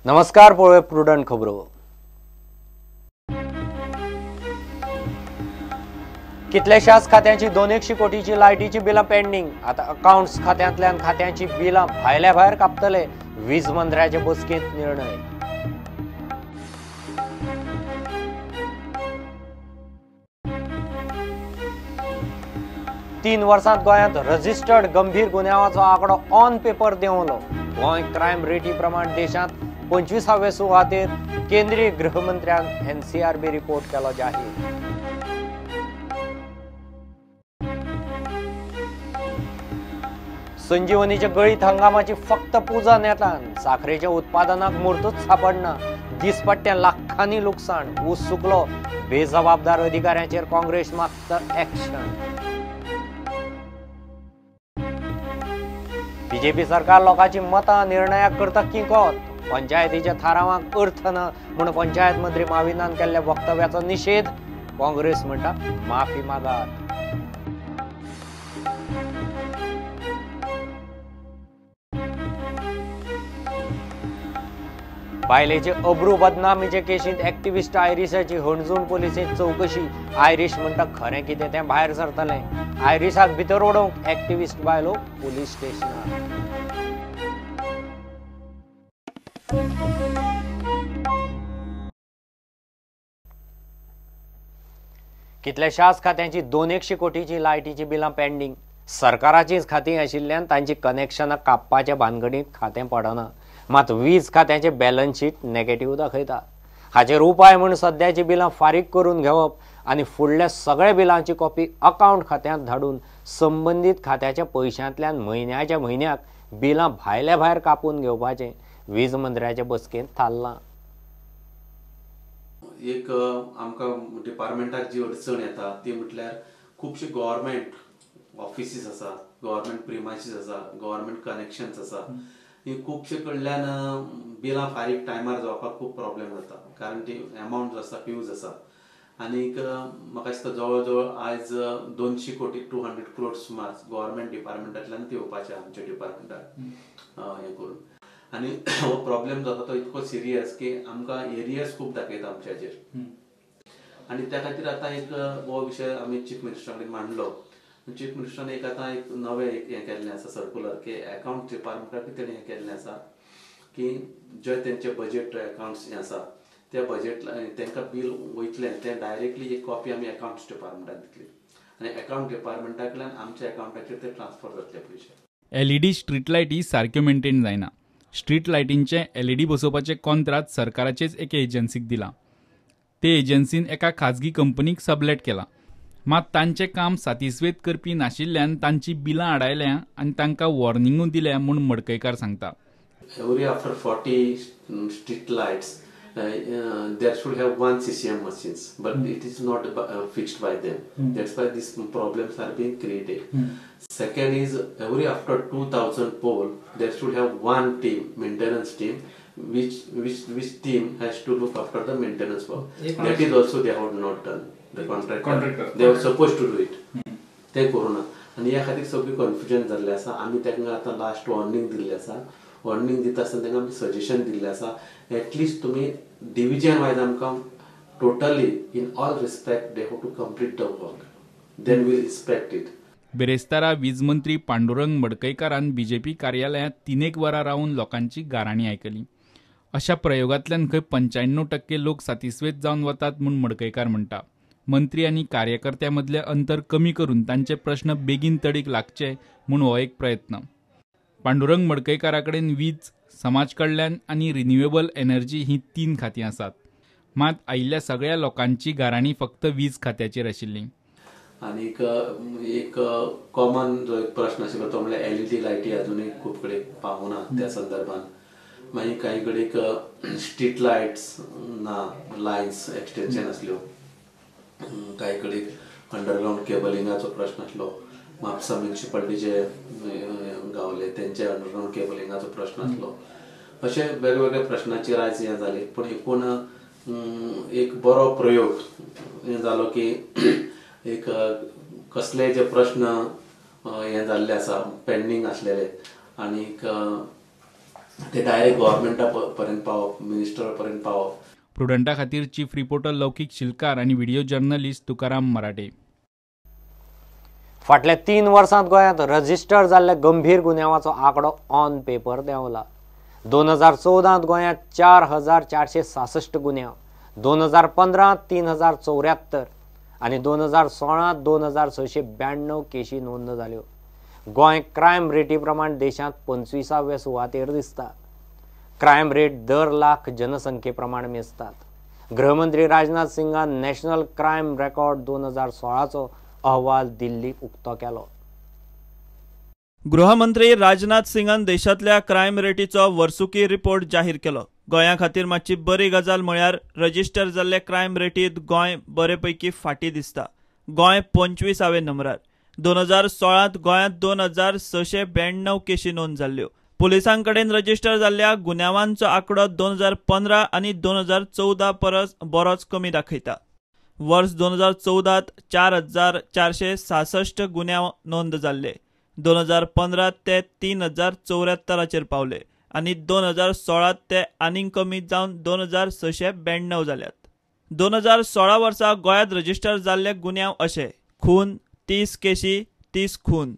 नमस्कार, पळोवया प्रुडंट खबरो. कितल्याशाच खात्यांची 200 कोटीची लायटीची बिलां पेंडींग. आता अकाउंट्स खात्यांतल्यान खात्यांची बिलां भायल्या भायर कापतले. वीज मंत्र्याचे बसकेंत निर्णय. तीन वर्सांत गोंयांत रजिस्टर्ड गंभीर गुन्यांवाचो आंकडो ऑन पेपर देंवलो. गोंय क्रायम रेटी प्रमाण देशांत 25वे सुवातेर. केंद्रीय गृहमंत्र्यान एनसीआरबी रिपोर्ट केलो जाहीर. संजीवनीच्या गळीत हंगामाची फक्त पुजा नेतान साखरेच्या उत्पादनाक मुर्तूच सापडना. दिसपट्ट्या लाखांनी लुकसाण. ऊस सुकलो. बेजबाबदार अधिकाऱ्यांचेर काँग्रेस मागता ऍक्शन. बीजेपी सरकार लोकांची मतां निर्णयाक करता किंकोत. पंचायतीच्या थारावांक अर्थ ना म्हूण पंचायत मंत्री माविनान केल्ल्या वक्तव्याचो निशेध. काँग्रेस म्हणटा माफी मागात. बायलेचे अब्रू बदनामीचे केशींत एक्टिविस्ट आयरिशाची हणजूण पोलिसेंत चवकशी. आयरिश म्हणटा खरें कितें तें भायर सरतलें. आयरिशाक भितर उडोवंक एक्टिविस्ट बायलो पोलीस स्टेशनार. कितल्याशाच खात्यांची 200 कोटीची लायटीची बिलां पेंडींग. सरकाराचीच खातीं आशिल्ल्यान तांची कनेक्शनां कापपाच्या भानगडींत खातें पडना. मात वीज खात्याचे बॅलन्स शीट नेगेटीव दाखयता. हाचेर उपाय म्हूण सद्याची बिलां फारीक करून घेवप आनी फुडल्या सगळ्या बिलांची कॉपी अकाउंट खात्यांत धाडून संबंदीत खात्याच्या पयशांतल्यान म्हयन्याच्या म्हयन्याक बिलां भायल्या भायर कापून घेवपाचें वीज मंत्र्याचे बसकेंत थारलां. एक आमकां डिपार्टमेंटाक जी अडचण येता ती म्हटल्यार खुबशे गव्हर्मेंट ऑफिसीस आसा, गव्हर्मेंट प्रिमायसीस आसा, गव्हर्मेंट कनेक्शन्स आसा. ही खुबशे कडल्यान बिलां फारीक टायमार जावपाक खूब प्रॉब्लेम जाता, कारण ती एमावंट जो आसा ह्यूज आसा. आनीक म्हाका दिसता जवळ जवळ आयज 200 कोटी 200 क्रोड सुमार गव्हर्मेंट डिपार्टमेंटांतल्यान ते येवपाचे आमच्या डिपार्टमेंटाक हें करून. आनी हो प्रॉब्लेम जाता तो इतको सिरियस की आमकां एरियर्स खूब दाखयता आमच्याचेर. आनी त्या खातीर आतां एक हो विशय आमी चीफ मिनिस्टरा कडेन मांडलो. चीफ मिनिस्टरान एक आतां एक नवें एक हें केल्लें आसा सर्कुलर की अकाउंट डिपार्टमेंटाक तेणें हें केल्लें आसा की जे तेंचे बजेट अकाउंट्स हें आसा त्या बजेट तांकां बील वयतलें तें डायरेक्टली एक कॉपी आमी अकाउंट्स डिपार्टमेंटाक दितली आनी अकाउंट डिपार्टमेंटांतल्यान आमच्या अकाउंटाचेर ते ट्रान्सफर जातले पयशे. एलईडी स्ट्रीट लायटी सारक्यो मेंटेन जायना. स्ट्रीट लायटींचे एलईडी बसोवपाचें कॉन्त्रात सरकाराचेच एके एजन्सीक दिलां. ते एजन्सीन एका खाजगी कंपनीक सबलेट केलां. मात तांचें काम सातिस्वेत करपी नाशिल्ल्यान तांची बिलां आडायल्या आनी तांकां वॉर्निंगूय दिल्या म्हूण मडकयकार सांगता. Every after 40 street lights there should have one CCM machines, but it is not fixed by them. That's why these problems are being created. Second is every after 2000 pole there should have one team, maintenance team, which team has to look after the maintenance work. That is also they have not done. The contractor they were supposed to do it. ते करूना आनी ह्या खातीर सगळी confusion जाल्लें आसा. आमी तांकां आतां लास्ट वॉर्निंग दिल्लें आसा. वॉर्निंग दिता आसतना तांकां आमी सजेशन दिल्लें आसा एटलिस्ट तुमी डिविजन वायज आमकां totally in all respect they have to complete the work, then we respect it. बिरेस्तारा वीज मंत्री पांडुरंग मडकयकारान बीजेपी कार्यालयांत 3 वरां रावन लोकांची गाराणी आयकली. अशा प्रयोगांतल्यान खंय 95% लोक सातिस्वेत जावन वतात म्हूण मडकयकार म्हणटा. मंत्री आनी कार्यकर्त्यां मदलें अंतर कमी करून तांचे प्रश्न बेगीन तडीक लागचे म्हूण हो एक प्रयत्न. पांडुरंग मडकयकारा कडेन वीज, समाज कल्याण आनी रिन्युएबल एनर्जी ही 3 खातीं आसात. मात आयिल्ल्या सगळ्या लोकांची गाराणी फक्त वीज खात्याचेर आशिल्ली. आनीक एक कॉमन जो एक प्रश्न आशिल्लो तो म्हणल्यार एलईडी लायटी अजुनूय खूब कडेन पावना त्या संदर्भान. मागीर कांय कडेन स्ट्रीट लायट्स ना, लायन्स एक्सटेंशन आसल्यो, कांय कडेन अंडरग्रावंड केबलिंगाचो प्रश्न आसलो. म्हापसा म्युनिसिपालिटीचे गावले तेंचे अंडरग्रावंड केबलिंगाचो प्रश्न आसलो. अशे वेगवेगळ्या प्रश्नाचेर आयज हें जालें. पूण एकूण एक बरो प्रयोग हें जालो की एक कसले जे प्रश्न हें जाल्ले आसा पेंडींग आसलेले आनीक ते डायरेक्ट गव्हर्मेंटा पर्यंत पावप, मिनिस्टरा पर्यंत पावप. प्रुडंटा खातीर चीफ रिपोर्टर लौकीक शिलकार आनी व्हिडिओ जर्नलिस्ट तुकाराम मराठे. फाटल्या 3 वर्सांत गोंयांत रजिस्टर जाल्ल्या गंभीर गुन्यांवाचो आंकडो ऑन पेपर देंवला. 2014 गोंयांत 4466 गुन्यांव, 2015 3074 आनी 2016 2692 केशी नोंद जाल्यो. गोंय क्रायम रेटी प्रमाण देशांत 25व्या सुवातेर दिसता. क्रायम रेट दर लाख जनसंख्ये प्रमाण मेजतात. गृहमंत्री राजनाथ सिंगान नॅशनल क्रायम रेकॉर्ड 2016चो अहवाल दिल्लीक उक्तो केलो. गृहमंत्री राजनाथ सिंगान देशांतल्या क्रायम रेटीचो वर्सुकी रिपोर्ट जाहीर केलो. गोंया खातीर मातशी बरी गजाल म्हळ्यार रजिस्टर जाल्ले क्रायम रेटींत गोंय बरे पैकी फाटीं दिसता. गोंय 25व्या नंबरार. 2016 गोंयांत 2692 केशी नोंद जाल्ल्यो. पुलिसां कडेन रजिस्टर जाल्ल्या गुन्यांवांचो आंकडो 2015 आनी 2014 परस बरोच कमी दाखयता. वर्स 2014 4466 गुन्यांव नोंद जाल्ले. 2015 ते 3074 पावले आनी 2016 ते आनीक कमी जावन 2692 जाल्यात. 2016 वर्सा गोंयांत रजिस्टर जाल्ले गुन्यांव अशे: खून 30 केशी, 30 खून;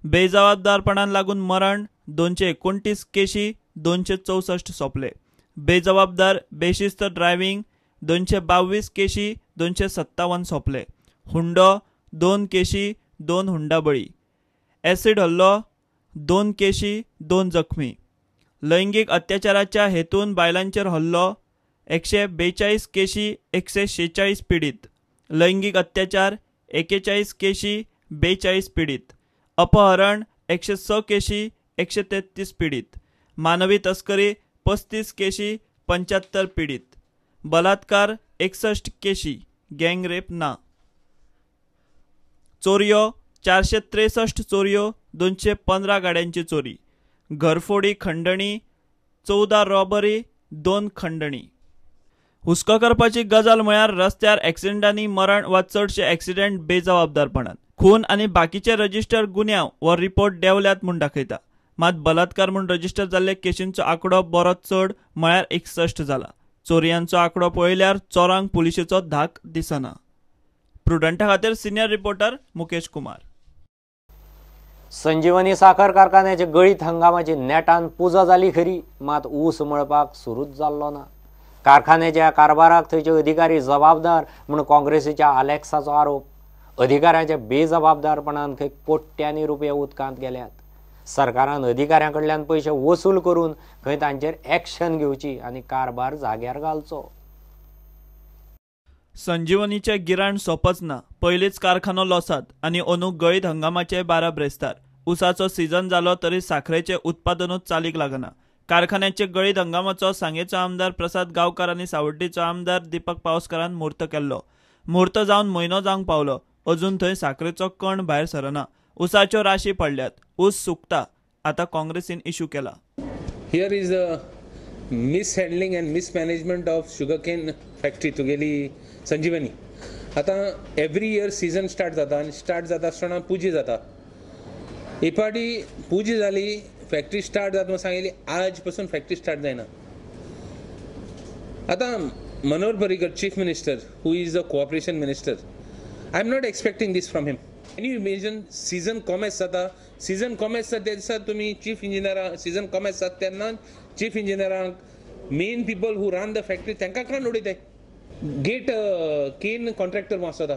बेजबाबदारपणान लागून मरण 229 केशी, 264 सोंपले; बेजबाबदार बेशिस्त ड्रायव्हिंग 222 केशी, 257 सोंपले; हुंडो 2 केशी, 2 हुंडाबळी; ॲसिड हल्लो 2 केशी, 2 जखमी; लैंगीक अत्याचाराच्या हेतून बायलांचेर हल्लो 142 केशी, 146 पिडीत; लैंगीक अत्याचार 41 केशी, 42 पिडीत; अपहरण 106 केशी, 133 पिडीत; मानवी तस्करी 35 केशी, 75 पिडीत; बलात्कार 61 केशी, गँग रेप ना; चोरयो 463 चोरयो, 215 गाड्यांची चोरी; घरफोडी खंडणी 14 रॉबरी, 2 खंडणी. हुस्को करपाची गजाल म्हळ्यार रस्त्यार एक्सिडेंटांनी मरण वा चडशे एक्सिडेंट बेजबाबदारपणान, खून आनी बाकीचे रजिस्टर गुन्यांव हो रिपोर्ट देंवल्यात म्हूण दाखयता. मात बलात्कार म्हूण रजिस्टर जाल्ले केशींचो आंकडो बरो चड म्हळ्यार 61 जाला. चोरयांचो आंकडो पळयल्यार चोरांक पुलिशेचो धाक दिसना. प्रुडंटा खातीर सिनियर रिपोर्टर मुकेश कुमार. संजीवनी साखर कारखान्याचे गळीत हंगामाची नेटान पुजा जाली खरी, मात ऊस मळपाक सुरूच जाल्लो ना. कारखान्याच्या कारभाराक थंयचे अधिकारी जबाबदार म्हूण काँग्रेसीच्या आलेक्साचो आरोप. अधिकाऱ्यांच्या बेजबाबदारपणान खंय कोट्यांनी रुपया उदकांत गेल्यात. सरकारान अधिकाऱ्यां कडल्यान पयशे वसूल करून खंय तांचेर एक्शन घेवची आनी कारभार जाग्यार घालचो. संजीवनीचे गिराण सोंपच ना. पयलींच कारखानो लॉसात आनी अंदू गळीत हंगामाचे 12 ब्रेस्तार. उसाचो सीझन जालो तरी साखरेचें उत्पादनूच चालीक लागना. कारखान्याचे गळीत हंगामाचो सांगेचो आमदार प्रसाद गांवकार आनी सावड्डेचो आमदार दीपक पावसकारान म्हूर्त केल्लो. म्हूर्त जावन म्हयनो जावंक पावलो, अजून थंय साखरेचो कण भायर सरना. उसाच्यो राशी पडल्यात, ऊस सुकता. आतां काँग्रेसीन इश्यू केला. Here is a mishandling and mismanagement of sugarcane factory तुगेली संजीवनी. आतां एवरी इयर सीजन स्टार्ट जाता आनी स्टार्ट जाता आसतना पुजी जाता. हे पाटी पुजी जाली, फॅक्टरी स्टार्ट जाता म्हूण सांगिल्ली, आज पसून फॅक्टरी स्टार्ट जायना. आतां Manohar Parrikar chief minister who is the cooperation minister, I am not expecting this from him. Can you imagine season commerce जाता, सीजन कॉमर्स जाता त्या दिसा तुमी चीफ इंजिनियरां सीजन कॉमर्स जाता तेन्ना chief इंजिनियरांक main people who run the factory तांकां काण उडयताय. Get can contractor म्हूण आसता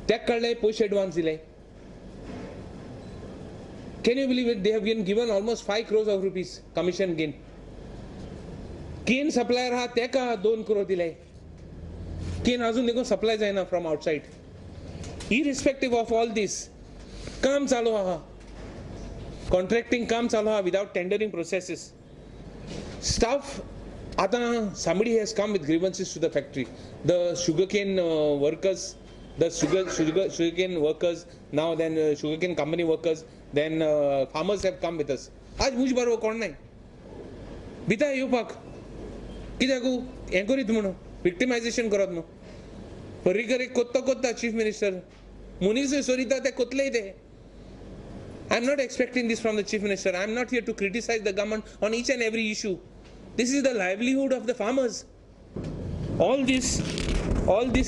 तेका काडले पयशे एडवान्स दिले. Can you believe it? They have been given almost 5 crores of rupees commission gain. Cane supplier हा तेका 2 crore दिले. केन अजून देखून सप्लाय जायना from outside. Irrespective of all this, काम चालू आहा, कॉन्ट्रॅक्टिंग काम चालू आहा विदाउट टेंडरिंग प्रोसेसीस. स्टाफ आतां somebody has come with grievances to the factory. The sugarcane workers, the sugarcane workers, now then sugarcane company workers, then farmers have come with us. आज मुज बरोबर कोण नाही भिता येवपाक, कित्याक हें करीत म्हणून विक्टिमायझेशन करत न्हू. पर्रीकर एक कोत्तो कोत्ता चीफ मिनिस्टर मनीस सोरिता ते कोतलेय ते. I am not expecting this from the Chief Minister. I am not here to criticize the government on each and every issue. This is the livelihood of the farmers. All this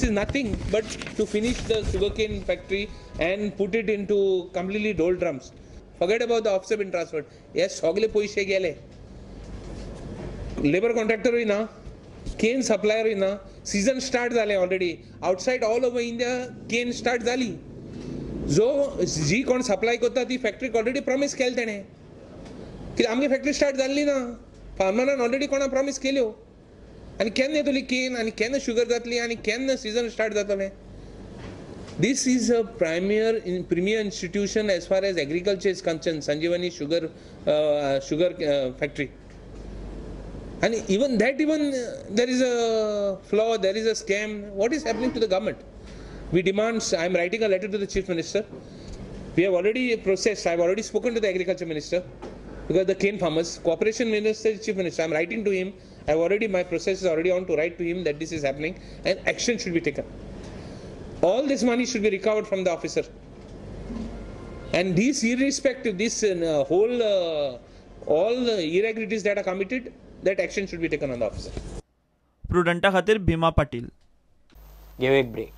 is nothing but to finish the sugarcane factory and put it into completely doldrums. Forget about the officer being transferred. Yes, सगळे पैसे गेले. Labor contractor ना, cane supplier ना, season start झाले already. Outside all over India cane start झाली. जो जी कोण सप्लाय करता ती फॅक्टरी ऑलरेडी प्रॉमिस केले तेणे की आमची फॅक्टरी स्टार्ट जाल्ली ना. फार्मरान ऑलरेडी कोणा प्रॉमिस केल्यो आनी केन्ना येतली केन आनी केन्ना शुगर जातली आनी केन्ना सिजन स्टार्ट जातलें. This is a premier institution as far as agriculture is concern, Sanjivani sugar factory. And even that, even there is a flaw, there is a scam. What is happening to the government? We demand, I am writing a letter to the Chief Minister. We have already processed, I have already spoken to the Agriculture Minister, because the cane farmers, Cooperation Minister, Chief Minister, I am writing to him. I have already, my process is already on to write to him that this is happening and action should be taken. All this money should be recovered from the officer. And this irrespective, this whole, all the irregularities that are committed, that action should be taken on the officer. Prudenta खातीर भीमा Patil. Give a break.